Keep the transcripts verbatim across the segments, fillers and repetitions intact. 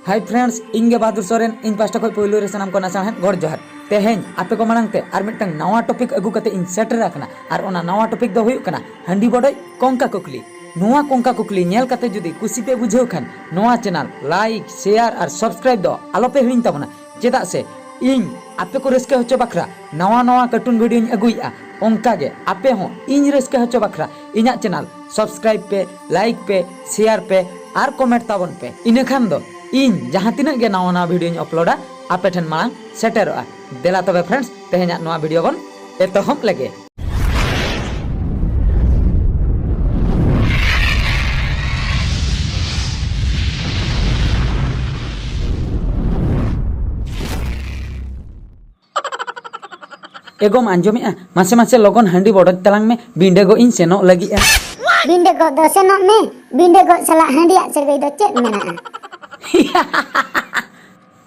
Hi friends, ᱤᱧ ᱜᱮ ᱵᱟᱦᱟᱫᱩᱨ ᱥᱚᱨᱮᱱ᱾ ᱤᱧ ᱯᱟᱦᱴᱟ ᱠᱷᱚᱱ ᱯᱳᱭᱞᱳ ᱨᱮ ᱥᱟᱱᱟᱢ ᱠᱚ ᱱᱟᱥᱟᱲᱦᱮᱫ ᱜᱚᱰ ᱡᱚᱦᱟᱨ᱾ ᱛᱮᱦᱮᱧ ᱟᱯᱮ ᱠᱚ ᱢᱟᱲᱟᱝ ᱛᱮ ᱟᱨ ᱢᱤᱫᱴᱟᱝ ᱱᱟᱣᱟ ᱴᱚᱯᱤᱠ ᱟᱹᱜᱩ ᱠᱟᱛᱮ ᱤᱧ ᱥᱮᱴᱮᱨ ᱟᱠᱟᱱᱟ, ᱟᱨ ᱚᱱᱟ ᱱᱟᱣᱟ ᱴᱚᱯᱤᱠ ᱫᱚ ᱦᱩᱭᱩᱜ ᱠᱟᱱᱟ ᱦᱟᱺᱰᱤ ᱵᱚᱰᱚᱡ ᱠᱚᱝᱠᱟ ᱠᱩᱠᱞᱤ᱾ ᱱᱚᱣᱟ ᱠᱚᱝᱠᱟ ᱠᱩᱠᱞᱤ ᱧᱮᱞ ᱠᱟᱛᱮ ᱡᱩᱫᱤ ᱠᱩᱥᱤ ᱯᱮ ᱵᱩᱡᱷᱟᱹᱣ ᱠᱷᱟᱱ, ᱱᱚᱣᱟ ᱪᱮᱱᱮᱞ ᱞᱟᱭᱤᱠ, ᱥᱮᱭᱟᱨ ᱟᱨ ᱥᱟᱵᱥᱠᱨᱟᱭᱤᱵ ᱫᱚ ᱟᱞᱚᱯᱮ ᱦᱤᱲᱤᱧ ᱛᱟᱵᱚᱱᱟ, ᱪᱮᱫᱟᱜ ᱥᱮ ᱤᱧ ᱟᱯᱮ ᱠᱚ ᱨᱟᱹᱥᱠᱟᱹ ᱦᱚᱪᱚ ᱵᱟᱠᱷᱨᱟ ᱱᱟᱣᱟ ᱱᱟᱣᱟ ᱠᱟᱨᱴᱩᱱ ᱵᱷᱤᱰᱤᱭᱳᱧ ᱟᱹᱜᱩᱭᱮᱫᱼᱟ᱾ ᱚᱱᱠᱟ ᱜᱮ ᱟᱯᱮ ᱦᱚᱸ ᱤᱧ ᱨᱟᱹᱥᱠᱟᱹ ᱦᱚᱪᱚ ᱵᱟᱠᱷᱨᱟ ᱤᱧᱟᱹᱜ ᱪᱮᱱᱮᱞ ᱥᱟᱵᱥᱠᱨᱟᱭᱤᱵ ᱯᱮ, ᱞᱟᱭᱤᱠ ᱯᱮ, ᱥᱮᱭᱟᱨ ᱯᱮ ᱟᱨ ᱠᱚᱢᱮᱱᱴ ᱛᱟᱵᱚᱱ ᱯᱮ᱾ ᱤᱱᱟᱹ ᱠᱷᱟᱱ ᱫᱚ ᱤᱧ ᱡᱟᱦᱟᱸ ᱛᱤᱱᱟᱹᱜ ᱜᱮ ᱱᱟᱣᱟ ᱱᱟᱣᱟ ᱵᱷᱤᱰᱤᱭᱳᱧ ᱟᱯᱞᱳᱰᱟ, ᱟᱯᱮ ᱴᱷᱮᱱ ᱢᱟᱲᱟᱝ ᱥᱮᱴᱮᱨᱚᱜᱼᱟ᱾ ᱫᱮᱞᱟ ᱛᱚᱵᱮ ᱯᱷᱨᱮᱱᱰᱥ, ᱛᱮᱦᱮᱧᱟᱜ ᱱᱚᱣᱟ ᱵᱷᱤᱰᱤᱭᱳ ᱵᱚᱱ ᱮᱛᱚᱦᱚᱵ ᱞᱮᱜᱮ᱾ ᱮᱜᱳᱢ ᱟᱸᱡᱚᱢᱮᱜᱼᱟ? ᱢᱟᱥᱮ ᱢᱟᱥᱮ ᱞᱚᱜᱚᱱ ᱦᱟᱺᱰᱤ ᱵᱚᱰᱚᱡ ᱛᱟᱞᱟᱝ ᱢᱮ, ᱵᱤᱸᱰᱟᱹ ᱜᱚᱜ ᱤᱧ ᱥᱮᱱᱚᱜ ᱞᱟᱹᱜᱤᱫᱼᱟ᱾ ᱵᱤᱸᱰᱟᱹ ᱜᱚᱜ ᱫᱚ ᱥᱮᱱᱚᱜ ᱢᱮ, ᱵᱤᱸᱰᱟᱹ ᱜᱚᱜ ᱥᱟᱞᱟᱜ ᱦᱟᱺᱰᱤᱭᱟᱜ ᱥᱟᱹᱜᱟᱹᱭ ᱫᱚ ᱪᱮᱫ ᱢᱮᱱᱟᱜᱼᱟ?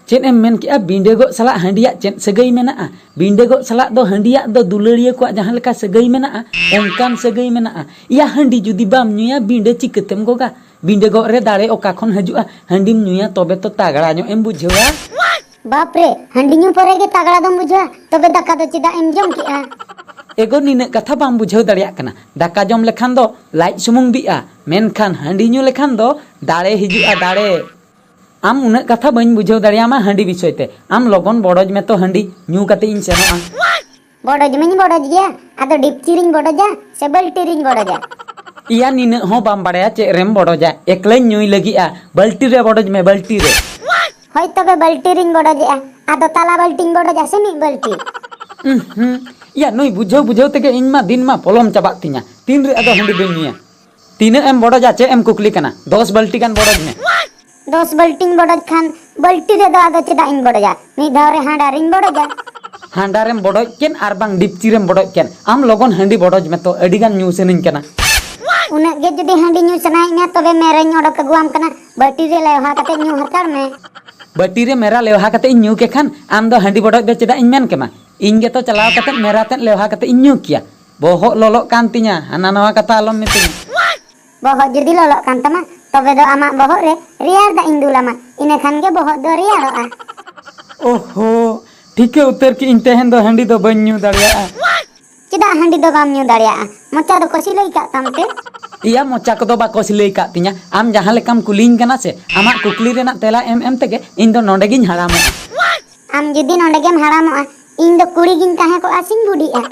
ᱪᱮᱫ ᱮᱢ ᱢᱮᱱ ᱠᱮᱜᱼᱟ? ᱵᱤᱸᱰᱟᱹ ᱜᱚᱜ ᱥᱟᱞᱟᱜ ᱦᱟᱺᱰᱤᱭᱟᱜ ᱪᱮᱫ ᱥᱟᱹᱜᱟᱹᱭ ᱢᱮᱱᱟᱜᱼᱟ? ᱵᱤᱸᱰᱟᱹ ᱜᱚᱜ ᱥᱟᱞᱟᱜ ᱫᱚ ᱦᱟᱺᱰᱤᱭᱟᱜ ᱫᱚ ᱫᱩᱞᱟᱹᱲᱤᱭᱟᱹ ᱠᱚᱣᱟᱜ ᱡᱟᱦᱟᱸ ᱞᱮᱠᱟ ᱥᱟᱹᱜᱟᱹᱭ ᱢᱮᱱᱟᱜᱼᱟ, ᱚᱱᱠᱟᱱ ᱥᱟᱹᱜᱟᱹᱭ ᱢᱮᱱᱟᱜᱼᱟ᱾ ᱤᱭᱟ, ᱦᱟᱺᱰᱤ ᱡᱩᱫᱤ ᱵᱟᱢ ᱧᱩᱭᱟ, ᱵᱤᱸᱰᱟᱹ ᱪᱤᱠᱟᱹᱛᱮᱢ ᱜᱚᱜᱟ? ᱵᱤᱸᱰᱟᱹ ᱜᱚᱜ ᱨᱮ ᱫᱟᱲᱮ ᱚᱠᱟ ᱠᱷᱚᱱ ᱦᱤᱡᱩᱜᱼᱟ? ᱦᱟᱺᱰᱤᱢ ᱧᱩᱭᱟ, ᱛᱚᱵᱮ ᱛᱚ ᱛᱟᱜᱲᱟ ᱧᱚᱜ ᱮᱢ ᱵᱩᱡᱷᱟᱹᱣᱟ᱾ ᱵᱟᱯ ᱨᱮ, ᱦᱟᱺᱰᱤ ᱧᱩ ᱯᱚᱨᱮ ᱜᱮ ᱛᱟᱜᱲᱟ ᱫᱚᱢ ᱵᱩᱡᱷᱟᱹᱣᱟ? ᱛᱚᱵᱮ ᱫᱟᱠᱟ ᱫᱚ ᱪᱮᱫᱟᱜ ᱮᱢ ᱡᱚᱢ ᱠᱮᱜᱼᱟ? ᱮᱜᱳ, ᱱᱤᱱᱟᱹᱜ ᱠᱟᱛᱷᱟ ᱵᱟᱢ ᱵᱩᱡᱷᱟᱹᱣ ᱫᱟᱲᱮᱭᱟᱜ ᱠᱟᱱᱟ᱾ ᱫᱟᱠᱟ ᱡᱚᱢ ᱞᱮᱠᱷᱟᱱ ᱫᱚ ᱞᱟᱡ ᱥᱩᱢᱩᱝ ᱵᱤᱜᱼᱟ, ᱢᱮᱱᱠᱷᱟᱱ ᱦᱟᱺᱰᱤ ᱧᱩ ᱞᱮᱠᱷᱟᱱ ᱫᱚ ᱫᱟᱲᱮ ᱦᱤᱡᱩᱜᱼᱟ, ᱫᱟᱲᱮ᱾ ᱟᱢ ᱩᱱᱟᱹᱜ ᱠᱟᱛᱷᱟ ᱵᱟᱹᱧ ᱵᱩᱡᱷᱟᱹᱣ ᱫᱟᱲᱮᱭᱟᱢᱟ ᱦᱟᱺᱰᱤ ᱵᱤᱥᱚᱭ ᱛᱮ᱾ ᱟᱢ ᱞᱚᱜᱚᱱ ᱵᱚᱰᱚᱡ ᱢᱮ ᱛᱚ ᱦᱟᱺᱰᱤ, ᱧᱩ ᱠᱟᱛᱮ ᱤᱧ ᱥᱮᱱᱚᱜᱼᱟ᱾ ᱵᱚᱰᱚᱡ ᱢᱟᱧ ᱵᱚᱰᱚᱡ ᱜᱮᱭᱟ, ᱟᱫᱚ ᱰᱤᱯᱪᱤ ᱨᱤᱧ ᱵᱚᱰᱚᱡᱟ ᱥᱮ ᱵᱟᱹᱞᱴᱤ ᱨᱤᱧ ᱵᱚᱰᱚᱡᱟ? ᱤᱭᱟ, ᱱᱤᱱᱟᱹᱜ ᱦᱚᱸ ᱵᱟᱢ ᱵᱟᱲᱟᱭᱟ ᱪᱮᱫ ᱨᱮᱢ ᱵᱚᱰᱚᱡᱟ? ᱮᱠᱞᱟᱧ ᱧᱩᱭ ᱞᱟᱹᱜᱤᱫᱼᱟ, ᱵᱟᱹᱞᱴᱤ ᱨᱮ ᱵᱚᱰᱚᱡ ᱢᱮ, ᱵᱟᱹᱞᱴᱤ ᱨᱮ᱾ ᱦᱳᱭ, ᱛᱚᱵᱮ ᱵᱟᱹᱞᱴᱤ ᱨᱤᱧ ᱵᱚᱰᱚᱡᱮᱜᱼᱟ᱾ ᱟᱫᱚ ᱛᱟᱞᱟ ᱵᱟᱹᱞᱴᱤᱧ ᱵᱚᱰᱚᱡᱟ ᱥᱮ ᱢᱤᱫ ᱵᱟᱹᱞᱴᱤ? ᱩᱸᱦᱩᱸ᱾ ᱤᱭᱟ, ᱱᱩᱭ ᱵᱩᱡᱷᱟᱹᱣ ᱵᱩᱡᱷᱟᱹᱣ ᱛᱮᱜᱮ ᱤᱧ ᱢᱟ ᱫᱤᱱ ᱢᱟ ᱯᱚᱞᱚᱢ ᱪᱟᱵᱟᱜ ᱛᱤᱧᱟ᱾ ᱛᱤᱱ ᱨᱮ ᱟᱫᱚ ᱦᱟᱺᱰᱤ ᱫᱚᱧ ᱧᱩᱭᱟ? ᱛᱤᱱᱟᱹᱜ ᱮᱢ ᱵᱚᱰᱚᱡᱟ? ᱪᱮᱫ ᱮᱢ ᱠᱩᱠᱞᱤ ᱠᱟᱱᱟ? ᱫᱚᱥ ᱵᱟᱹᱞᱴᱤ ᱜᱟᱱ ᱵᱚᱰᱚᱡ ᱢᱮ᱾ ᱫᱚᱥ ᱵᱟᱹᱞᱴᱤᱧ ᱵᱚᱰᱚᱡ ᱠᱷᱟᱱ, ᱵᱟᱹᱞᱴᱤ ᱨᱮᱫᱚ ᱟᱫᱚ ᱪᱮᱫᱟᱜ ᱤᱧ ᱵᱚᱰᱚᱡᱟ? ᱢᱤᱫ ᱫᱷᱟᱣ ᱨᱮ ᱦᱟᱸᱰᱟᱨᱤᱧ ᱵᱚᱰᱚᱡᱟ᱾ ᱦᱟᱸᱰᱟᱨᱮᱢ ᱵᱚᱰᱚᱡ ᱠᱮᱱ ᱟᱨ ᱵᱟᱝ ᱰᱤᱯᱪᱤ ᱨᱮᱢ ᱵᱚᱰᱚᱡ ᱠᱮᱱ, ᱟᱢ ᱞᱚᱜᱚᱱ ᱦᱟᱺᱰᱤ ᱵᱚᱰᱚᱡ ᱢᱮ ᱛᱚ, ᱟᱹᱰᱤ ᱜᱟᱱ ᱧᱩ ᱥᱟᱱᱟᱧ ᱠᱟᱱᱟ᱾ ᱩᱱᱟᱹᱜ ᱜᱮ ᱡᱩᱫᱤ ᱦᱟᱺᱰᱤ ᱧᱩ ᱥᱟᱱᱟᱭᱮᱫ ᱢᱮᱭᱟ, ᱛᱚᱵᱮ ᱢᱮᱨᱟᱧ ᱚᱰᱚᱠ ᱟᱹᱜᱩᱣᱟᱢ ᱠᱟᱱᱟ, ᱵᱟᱹᱴᱤ ᱨᱮ ᱞᱮᱣᱦᱟ ᱠᱟᱛᱮ ᱧᱩ ᱦᱟᱛᱟᱲ ᱢᱮ᱾ ᱵᱟᱹᱴᱤ ᱨᱮ ᱢᱮᱨᱟ ᱞᱮᱣᱦᱟ ᱠᱟᱛᱮ ᱤᱧ ᱧᱩ ᱠᱮ ᱠᱷᱟᱱ, ᱟᱢ ᱫᱚ ᱦᱟᱺᱰᱤ ᱵᱚᱰᱚᱡ ᱫᱚ ᱪᱮᱫᱟᱜ ᱤᱧ ᱢᱮᱱ ᱠᱮᱢᱟ? ᱤᱧ ᱜᱮᱛᱚ ᱪᱟᱞᱟᱣ ᱠᱟᱛᱮ ᱢᱮᱨᱟ ᱛᱮᱫ ᱞᱮᱣᱦᱟ ᱠᱟᱛᱮ ᱤᱧ ᱧᱩ ᱠᱮᱭᱟ᱾ ᱵᱚᱦᱚᱜ ᱞᱚᱞᱚᱜ ᱠᱟᱱ ᱛᱤᱧᱟ, ᱦᱟᱱᱟ ᱱᱟᱣᱟ ᱠᱟᱛᱷᱟ ᱟᱞᱚᱢ ᱢᱤᱛᱟᱹᱧᱟ᱾ ᱵᱚᱦᱚᱜ ᱡᱩᱫᱤ ᱞᱚᱞᱚᱜ ᱠᱟᱱ ᱛᱟᱢᱟ, ᱛᱚᱵᱮ ᱫᱚ ᱟᱢᱟᱜ ᱵᱚᱦᱚᱜ ᱨᱮ ᱨᱮᱭᱟᱲ ᱫᱟᱜ ᱤᱧ ᱫᱩᱞᱟᱢᱟ, ᱤᱱᱟᱹ ᱠᱷᱟᱱ ᱜᱮ ᱵᱚᱦᱚᱜ ᱫᱚ ᱨᱮᱭᱟᱲᱚᱜᱼᱟ᱾ ᱳᱦᱳ, ᱴᱷᱤᱠᱟᱹ ᱩᱛᱟᱹᱨ ᱠᱮᱜ ᱤᱧ, ᱛᱮᱦᱮᱧ ᱫᱚ ᱦᱟᱺᱰᱤ ᱫᱚ ᱵᱟᱹᱧ ᱧᱩ ᱫᱟᱲᱮᱭᱟᱜᱼᱟ᱾ ᱪᱮᱫᱟᱜ ᱦᱟᱺᱰᱤ ᱫᱚ ᱵᱟᱢ ᱧᱩ ᱫᱟᱲᱮᱭᱟᱜᱼᱟ? ᱢᱚᱪᱟ ᱫᱚᱠᱚ ᱥᱤᱞᱟᱹᱭ ᱠᱟᱜ ᱛᱟᱢ ᱛᱮ? ᱤᱭᱟ, ᱢᱚᱪᱟ ᱠᱚᱫᱚ ᱵᱟᱠᱚ ᱥᱤᱞᱟᱹᱭ ᱠᱟᱜ ᱛᱤᱧᱟ᱾ ᱟᱢ ᱡᱟᱦᱟᱸ ᱞᱮᱠᱟᱢ ᱠᱩᱞᱤᱧ ᱠᱟᱱᱟ ᱥᱮ, ᱟᱢᱟᱜ ᱠᱩᱠᱞᱤ ᱨᱮᱱᱟᱜ ᱛᱮᱞᱟ ᱮᱢ ᱮᱢ ᱛᱮᱜᱮ ᱤᱧ ᱫᱚ ᱱᱚᱰᱮ ᱜᱤᱧ ᱦᱟᱲᱟᱢᱚᱜᱼᱟ᱾ ᱟᱢ ᱡᱩᱫᱤ ᱱᱚᱰᱮ ᱜᱮᱢ ᱦᱟᱲᱟᱢᱚᱜᱼᱟ, ᱤᱧ ᱫᱚ ᱠᱩᱲᱤ ᱜᱤᱧ ᱛᱟᱦᱮᱸ ᱠᱚᱜᱼᱟ ᱥᱮᱧ ᱵᱩᱰᱷᱤᱜᱼᱟ?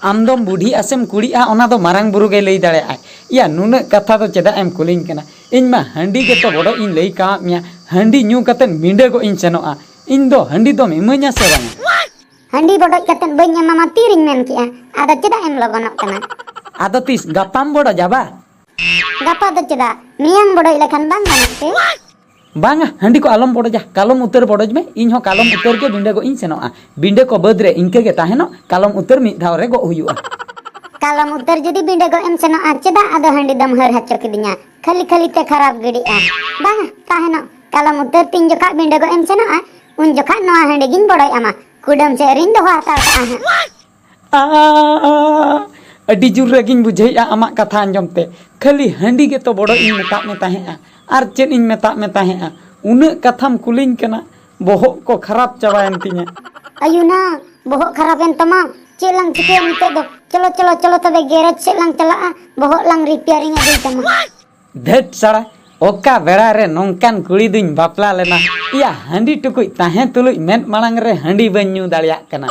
ᱟᱢ ᱫᱚᱢ ᱵᱩᱰᱷᱤᱜᱼᱟ ᱥᱮᱢ ᱠᱩᱲᱤᱜᱼᱟ, ᱚᱱᱟ ᱫᱚ ᱢᱟᱨᱟᱝ ᱵᱩᱨᱩ ᱜᱮᱭ ᱞᱟᱹᱭ ᱫᱟᱲᱮᱭᱟᱜᱼᱟᱭ᱾ ᱤᱭᱟ, ᱱᱩᱱᱟᱹᱜ ᱠᱟᱛᱷᱟ ᱫᱚ ᱪᱮᱫᱟᱜ ᱮᱢ ᱠᱩᱞᱤᱧ ᱠᱟᱱᱟ? ᱤᱧ ᱢᱟ ᱦᱟᱺᱰᱤ ᱜᱮᱛᱚ ᱵᱚᱰᱚᱡ ᱤᱧ ᱞᱟᱹᱭ ᱠᱟᱣᱟᱫ ᱢᱮᱭᱟ, ᱦᱟᱺᱰᱤ ᱧᱩ ᱠᱟᱛᱮᱫ ᱵᱤᱸᱰᱟᱹᱜᱚᱜ ᱤᱧ ᱥᱮᱱᱚᱜᱼᱟ᱾ ᱤᱧ ᱫᱚ ᱦᱟᱺᱰᱤ ᱫᱚᱢ ᱤᱢᱟᱹᱧᱟ ᱥᱮ ᱵᱟᱝᱟ? ᱦᱟᱺᱰᱤ ᱵᱚᱰᱚᱡ ᱠᱟᱛᱮᱫ ᱵᱟᱹᱧ ᱮᱢᱟᱢᱟ ᱛᱤᱨᱤᱧ ᱢᱮᱱ ᱠᱮᱜᱼᱟ? ᱟᱫᱚ ᱪᱮᱫᱟᱜ ᱮᱢ ᱞᱚᱜᱚᱱᱚᱜ ᱠᱟᱱᱟ? ᱟᱫᱚ ᱛᱤᱥ ᱜᱟᱯᱟᱢ ᱵᱚᱰᱚᱡᱟ ᱵᱟ? ᱜᱟᱯᱟ ᱫᱚ ᱪᱮᱫᱟᱜ? ᱢᱮᱭᱟᱝ ᱵᱚᱰᱚᱡ ᱞᱮᱠᱷᱟᱱ ᱵᱟᱝ ᱜᱟᱱᱚᱜ ᱛᱮ? ᱵᱟᱝᱟ, ᱦᱟᱺᱰᱤ ᱠᱚ ᱟᱞᱚᱢ ᱵᱚᱰᱚᱡᱟ, ᱠᱟᱞᱚᱢ ᱩᱛᱟᱹᱨ ᱵᱚᱰᱚᱡ ᱢᱮ, ᱤᱧ ᱦᱚᱸ ᱠᱟᱞᱚᱢ ᱩᱛᱟᱹᱨ ᱜᱮ ᱵᱤᱸᱰᱟᱹᱜᱚᱜ ᱤᱧ ᱥᱮᱱᱚᱜᱼᱟ᱾ ᱵᱤᱸᱰᱟᱹ ᱠᱚ ᱵᱟᱹᱫᱽ ᱨᱮ ᱤᱱᱠᱟᱹ ᱜᱮ ᱛᱟᱦᱮᱱᱚᱜ, ᱠᱟᱞᱚᱢ ᱩᱛᱟᱹᱨ ᱢᱤᱫ ᱫᱷᱟᱣ ᱨᱮ ᱜᱚᱜ ᱦᱩᱭᱩᱜᱼᱟ᱾ ᱠᱟᱞᱚᱢ ᱩᱛᱟᱹᱨ ᱡᱩᱫᱤ ᱵᱤᱸᱰᱟᱹᱜᱚᱜ ᱮᱢ ᱥᱮᱱᱚᱜᱼᱟ, ᱪᱮᱫᱟᱜ ᱟᱫᱚ ᱦᱟᱺᱰᱤ ᱫᱚᱢ ᱦᱟᱹᱨ ᱦᱚᱪᱚ ᱠᱤᱫᱤᱧᱟ? ᱠᱷᱟᱹᱞᱤ ᱠᱷᱟᱹᱞᱤ ᱛᱮ ᱠᱷᱟᱨᱟᱯ ᱜᱤᱰᱤᱜᱼᱟ᱾ ᱵᱟᱝᱟ, ᱛᱟᱦᱮᱱᱚᱜ, ᱠᱟᱞᱚᱢ ᱩᱛᱟᱹᱨ ᱛᱤᱧ ᱡᱚᱠᱷᱟᱜ ᱵᱤᱸᱰᱟᱹᱜᱚᱜ ᱮᱢ ᱥᱮᱱᱚᱜᱼᱟ, ᱩᱱ ᱡᱚᱠᱷᱟᱜ ᱱᱚᱣᱟ ᱦᱟᱺᱰᱤ ᱜᱤᱧ ᱵᱚᱰᱚᱡ ᱟᱢᱟ᱾ ᱠᱩᱰᱟᱹᱢ ᱥᱮᱫ ᱨᱤᱧ ᱫᱚᱦᱚ ᱦᱟᱛᱟᱲ ᱠᱟᱜᱼᱟ ᱦᱟᱸᱜ᱾ ᱟ, ᱟᱹᱰᱤ ᱡᱳᱨ ᱨᱟᱹᱜᱤᱧ ᱵᱩᱡᱷᱟᱹᱣᱮᱫᱼᱟ ᱟᱢᱟᱜ ᱠᱟᱛᱷᱟ ᱟᱸᱡᱚᱢ ᱛᱮ᱾ ᱠᱷᱟᱹᱞᱤ ᱦᱟᱺᱰᱤ ᱜᱮᱛᱚ ᱵᱚᱰᱚᱡ ᱤᱧ ᱢᱮᱛᱟᱫ ᱢᱮ ᱛᱟᱦᱮᱸᱫᱼᱟ, ᱟᱨ ᱪᱮᱫ ᱤᱧ ᱢᱮᱛᱟᱫ ᱢᱮ ᱛᱟᱦᱮᱸᱫᱼᱟ? ᱩᱱᱟᱹᱜ ᱠᱟᱛᱷᱟᱢ ᱠᱩᱞᱤᱧ ᱠᱟᱱᱟ, ᱵᱚᱦᱚᱜ ᱠᱚ ᱠᱷᱟᱨᱟᱯ ᱪᱟᱵᱟᱭᱮᱱ ᱛᱤᱧᱟ᱾ ᱟᱭᱩᱱᱟ, ᱵᱚᱦᱚᱜ ᱠᱷᱟᱨᱟᱯ ᱮᱱ ᱛᱟᱢᱟ? ᱪᱮᱫ ᱞᱟᱝ ᱪᱤᱠᱟᱹᱭᱟ ᱱᱤᱛᱚᱜ ᱫᱚ? ᱪᱚᱞᱚ, ᱪᱚᱞᱚ, ᱪᱚᱞᱚ ᱛᱚᱵᱮ ᱜᱮᱨᱮᱡᱽ ᱥᱮᱫ ᱞᱟᱝ ᱪᱟᱞᱟᱜᱼᱟ, ᱵᱚᱦᱚᱜ ᱞᱟᱝ ᱨᱤᱯᱮᱭᱟᱨᱤᱝ ᱟᱹᱜᱩᱭ ᱛᱟᱢᱟ᱾ ᱫᱷᱮᱴ ᱥᱟᱲᱟ, ᱚᱠᱟ ᱵᱮᱲᱟ ᱨᱮ ᱱᱚᱝᱠᱟᱱ ᱠᱩᱲᱤ ᱫᱩᱧ ᱵᱟᱯᱞᱟ ᱞᱮᱱᱟ? ᱤᱭᱟ, ᱦᱟᱺᱰᱤ ᱴᱩᱠᱩᱡ ᱛᱟᱦᱮᱸ ᱛᱩᱞᱩᱡ ᱢᱮᱫ ᱢᱟᱲᱟᱝ ᱨᱮ ᱦᱟᱺᱰᱤ ᱵᱟᱹᱧ ᱧᱩ ᱫᱟᱲᱮᱭᱟᱜ ᱠᱟᱱᱟ᱾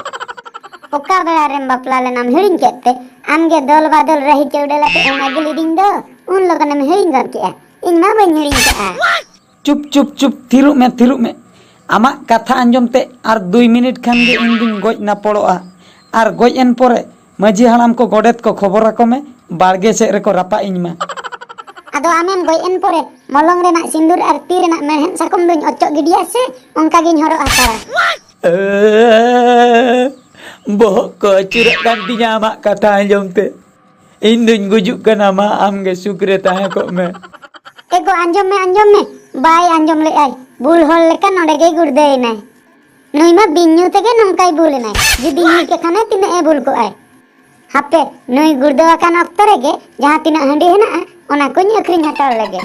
ᱚᱠᱟ ᱵᱮᱲᱟ ᱨᱮᱢ ᱵᱟᱯᱞᱟ ᱞᱮᱱᱟᱢ ᱦᱤᱲᱤᱧ ᱠᱮᱫ ᱛᱮ? ᱟᱢ ᱜᱮ ᱫᱚᱞ ᱵᱟᱫᱚᱞ ᱨᱟᱹᱦᱤ ᱪᱟᱹᱣᱰᱟᱹᱞ ᱟᱛᱮ ᱮᱢ ᱟᱹᱜᱩ ᱞᱤᱫᱤᱧ ᱫᱚ, ᱩᱱ ᱞᱚᱜᱚᱱᱮᱢ ᱦᱤᱲᱤᱧ ᱜᱚᱫ ᱠᱮᱜᱼᱟ᱾ ᱤᱧ ᱢᱟ ᱵᱟᱹᱧ ᱦᱤᱲᱤᱧ ᱠᱟᱜᱼᱟ᱾ ᱪᱩᱯ, ᱪᱩᱯ, ᱪᱩᱯ, ᱛᱷᱤᱨᱚᱜ ᱢᱮ, ᱛᱷᱤᱨᱚᱜ ᱢᱮ᱾ ᱟᱢᱟᱜ ᱠᱟᱛᱷᱟ ᱟᱸᱡᱚᱢ ᱛᱮ ᱟᱨ ᱫᱩᱭ ᱢᱤᱱᱤᱴ ᱠᱷᱟᱱ ᱜᱮ ᱤᱧ ᱫᱩᱧ ᱜᱚᱡ ᱱᱟᱯᱚᱲᱚᱜᱼᱟ᱾ ᱟᱨ ᱜᱚᱡ ᱮᱱ ᱯᱚᱨᱮ ᱢᱟᱹᱡᱷᱤ ᱦᱟᱲᱟᱢ ᱠᱚ, ᱜᱚᱰᱮᱛ ᱠᱚ ᱠᱷᱚᱵᱚᱨ ᱟᱠᱚ ᱢᱮ, ᱵᱟᱲᱜᱮ ᱥᱮᱫ ᱨᱮᱠᱚ ᱨᱟᱯᱟᱜ ᱤᱧ ᱢᱟ᱾ ᱟᱫᱚ ᱟᱢᱮᱢ ᱜᱚᱡ ᱮᱱ ᱯᱚᱨᱮ ᱢᱚᱞᱚᱝ ᱨᱮᱱᱟᱜ ᱥᱤᱸᱫᱩᱨ ᱟᱨ ᱛᱤ ᱨᱮᱱᱟᱜ ᱢᱮᱬᱦᱮᱫ ᱥᱟᱠᱚᱢ ᱫᱩᱧ ᱚᱪᱚᱜ ᱜᱤᱰᱤᱭᱟ ᱥᱮ ᱚᱱᱠᱟ ᱜᱤᱧ ᱦᱚᱨᱚᱜ ᱦᱟᱛᱟᱲᱟ᱾ ᱮ, ᱵᱚᱦᱚᱜ ᱠᱚ ᱟᱹᱪᱩᱨᱚᱜ ᱠᱟᱱ ᱛᱤᱧᱟ ᱟᱢᱟᱜ ᱠᱟᱛᱷᱟ ᱟᱸᱡᱚᱢ ᱛᱮ᱾ ᱤᱧ ᱫᱩᱧ ᱜᱩᱡᱩᱜ ᱠᱟᱱᱟ, ᱢᱟ ᱟᱢ ᱜᱮ ᱥᱩᱠ ᱨᱮ ᱛᱟᱦᱮᱸ ᱠᱚᱜ ᱢᱮ᱾ ᱮ ᱜᱚ, ᱟᱸᱡᱚᱢ ᱢᱮ, ᱟᱸᱡᱚᱢ ᱢᱮ᱾ ᱵᱟᱭ ᱟᱸᱡᱚᱢ ᱞᱮᱫᱼᱟᱭ, ᱵᱩᱞ ᱦᱚᱲ ᱞᱮᱠᱟ ᱱᱚᱰᱮ ᱜᱮᱭ ᱜᱩᱲᱫᱟᱹᱭᱮᱱᱟᱭ᱾ ᱱᱩᱭ ᱢᱟ ᱵᱤᱧ ᱧᱩ ᱛᱮᱜᱮ ᱱᱚᱝᱠᱟᱭ ᱵᱩᱞ ᱮᱱᱟᱭ᱾ ᱡᱩᱫᱤ ᱧᱩ ᱠᱮ ᱠᱷᱟᱱᱮ ᱛᱤᱱᱟᱹᱜ ᱮ ᱵᱩᱞ ᱠᱚᱜᱼᱟᱭ᱾ ᱦᱟᱯᱮ, ᱱᱩᱭ ᱜᱩᱲᱫᱟᱹ ᱟᱠᱟᱱ ᱚᱠᱛᱚ ᱨᱮᱜᱮ ᱡᱟᱦᱟᱸ ᱛᱤᱱᱟᱹᱜ ᱦᱟᱺᱰᱤ ᱦᱮᱱᱟᱜᱼᱟ, ᱚᱱᱟ ᱠᱚᱧ ᱟᱹᱠᱷᱨᱤᱧ ᱦᱟᱛᱟᱲ ᱞᱮᱜᱮ᱾